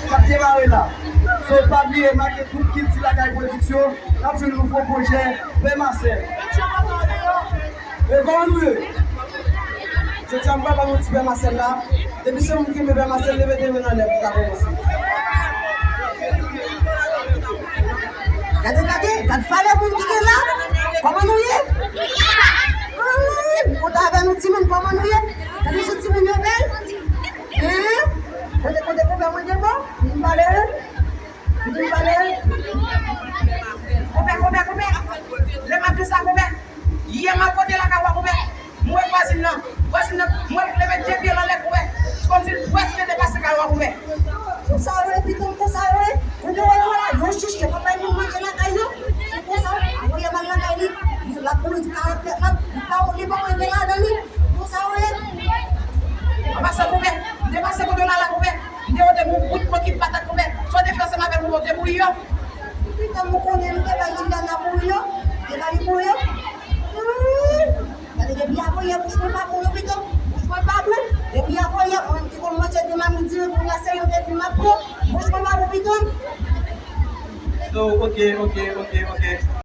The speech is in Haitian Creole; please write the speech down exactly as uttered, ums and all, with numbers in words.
K ap demare la. So, pa bliye make tout kilti lakay pwodiksyon, n ap jwenn nouvo pwojè Pè Masèl. E kòman nou ye? Jodi a, m pral ba nou ti Pè Masèl la. Depi se moun ki renmen Pè Masèl, leve de men anlè pou ta kòmanse. Gade, gade, gade valè moun ki gen la. Kòman nou ye? Wi, m kontan avè nou timoun, kòman nou ye? Gade jan timoun yo bèl. Hein? Kote, kote, kote mwen gen bon? M pale. Vin pale. Konpè, konpè, konpè. Lè m ap di sa, konpè. Yè m ap pote lakay ou a, konpè. M wè vwazin nan. Vwazin nan, m wè l leve de pye l anlè, konpè. Kòmsi l prèske depase kay ou a, konpè. Konsa yo ye, pitit, konsa yo ye. Ou te wè yo la, yo chich, yo pa bay moun manje lakay yo. Se konsa, apre y ap al lakay li, l ap mouri di karant mèt la, li pa, li pa wè gen ladan li. Konsa yo ye. An pase, konpè. M te pase kote w la la, konpè. M te wè w te gon bout mokit patat, konpè. Sa w te fè ansanm avè l, konpè, w te bouyi yo. Pitit, m konnen m te bay ti dam nan bouyi yo. Te ba li bouyi yo. Gade, depi avan yè, bouch mwen pa bon, yo, pitit. Bouch mwen pa bon. Depi avan yè, mwen ki konn manje de mamit diri, kounye a se yon epi m ap pran. Bouch mwen pa bon, pitit. So, ok, ok, ok, ok.